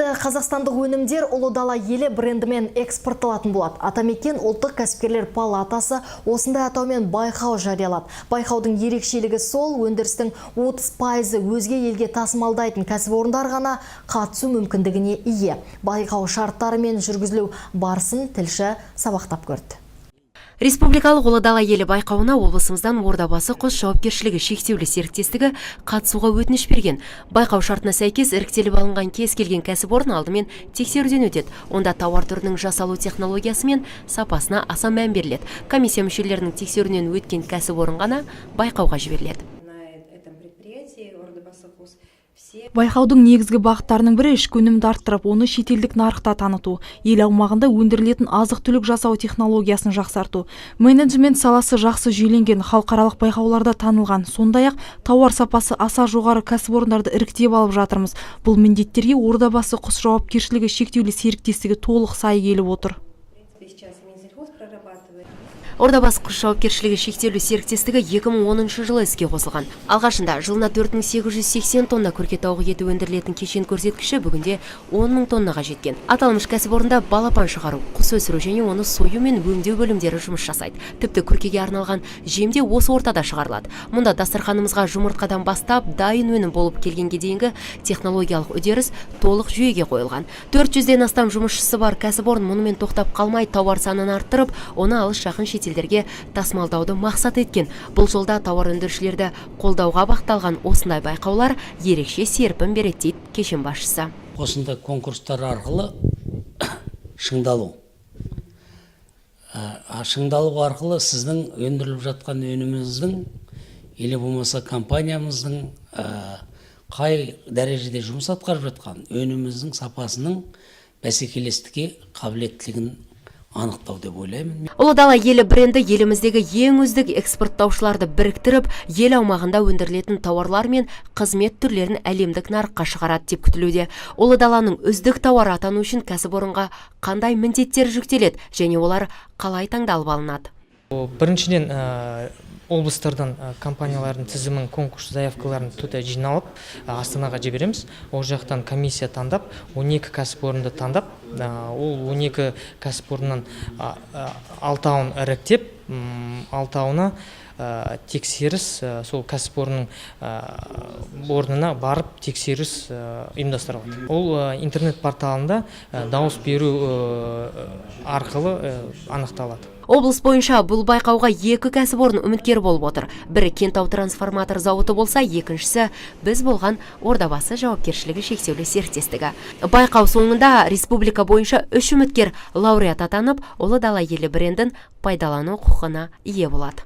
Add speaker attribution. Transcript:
Speaker 1: Енді қазақстандық өнімдер «Ұлы дала елі» брендімен экспортталатын болады. Атамекен ұлттық кәсіпкерлер палатасы осындай атаумен байқау жариялады. Байқаудың ерекшелігі сол, өндірістің 30%-ы өзге елге тасымалдайтын кәсіпорындар ғана қатысу мүмкіндігіне ие. Байқау шарттары мен жүргізілу барысын тілші сабақтап көрді.
Speaker 2: Республикалық «Ұлы дала елі» байқауына облысымыздан «Ордабасы құс» жауапкершілігі шектеулі серіктестігі қатысуға өтініш берген. Байқау шартына сәйкес, іріктеліп алынған кез келген кәсіпорын алдымен тексеруден өтеді. Онда тауар түрінің жасалу технологиясы мен сапасына аса мән беріледі. Комиссия мүшелерінің тексеруінен өткен кәсіпорын ғана байқауға жіберіледі.
Speaker 3: На этом предприятии «Ордабасы құс» все
Speaker 4: Байқаудың негізгі бағыттарының бірі – ішкі өнімді арттырып, оны шетелдік нарықта таныту, ел аумағында өндірілетін азық-түлік жасау технологиясын жақсарту. Менеджмент саласы жақсы жүйеленген, халықаралық байқауларда танылған, сондай-ақ тауар сапасы аса жоғары кәсіпорындарды іріктеп алып жатырмыз. Бұл міндеттерге «Ордабасы құс» жауапкершілігі шектеулі серіктестігі толық сай келіп отыр.
Speaker 3: Сейчас Минсельхоз прорабатывает.
Speaker 2: «Ордабасы құс» жауапкершілігі шектеулі серіктестігі 2010 жылы іске қосылған. Алғашында жылына 4880 тонна күрке тауық еті өндірілетін кешен көрсеткіші бүгінде 10 мың тоннаға жеткен. Аталмыш кәсіпорында балапан шығару, құс өсіру және оны сою мен өңдеу бөлімдері жұмыс жасайды. Тіпті күркеге арналған жем де осы ортада шығарылады. Мұнда дастарханымызға жұмыртқадан бастап дайын өнім болып келгенге дейінгі технологиялық үдеріс толық жүйеге қойылған. 400-ден астам жұмысшысы бар кәсіпорын мұнымен тоқтап қалмай, тауар санын арттырып, оны алыс жақын шетелдерге тасымалдауды мақсат еткен. Бұл жолда тауар өндірушілерді қолдауға бағытталған осындай байқаулар ерекше серпін береді, дейді кешен басшысы.
Speaker 5: Осындай конкурстар арқылы шыңдалу, шыңдалу арқылы сіздің өндіріліп жатқан өніміңіздің или болмаса компаниямыздың қай дәрежеде жұмыс атқарып жатқан өніміміздің сапасының бәсекелестікке қабілеттілігін анықтау деп ойлаймын.
Speaker 2: «Ұлы дала елі» бренді еліміздегі ең үздік экспорттаушыларды біріктіріп, ел аумағында өндірілетін тауарлар мен қызмет түрлерін әлемдік нарыққа шығарады деп күтілуде. Ұлы даланың үздік тауары атану үшін кәсіпорынға қандай міндеттер жүктеледі және олар қалай таңдалып алынады?
Speaker 6: Біріншіден, облыстардан компаниялардың тізімін, конкурс заявкаларын тут жиналып, Астанаға жібереміз. Ол жақтан комиссия таңдап, 12 кәсіпорынды таңдап, ол 12 кәсіпорыннан алтауын іріктеп, алтауына тексеріс, сол кәсіпорынның орнына барып тексеріс ұйымдастырылады. Ол интернет порталында дауыс беру арқылы анықталады.
Speaker 2: Облыс бойынша бұл байқауға екі кәсіпорын үміткер болып отыр. Бірі «Кентау трансформатор зауыты» болса, екіншісі біз болған «Ордабасы» жауапкершілігі шектеулі серіктестігі. Байқау соңында республика бойынша үш үміткер лауреат атанып, «Ұлы дала елі» брендін пайдалану құқығына ие болады.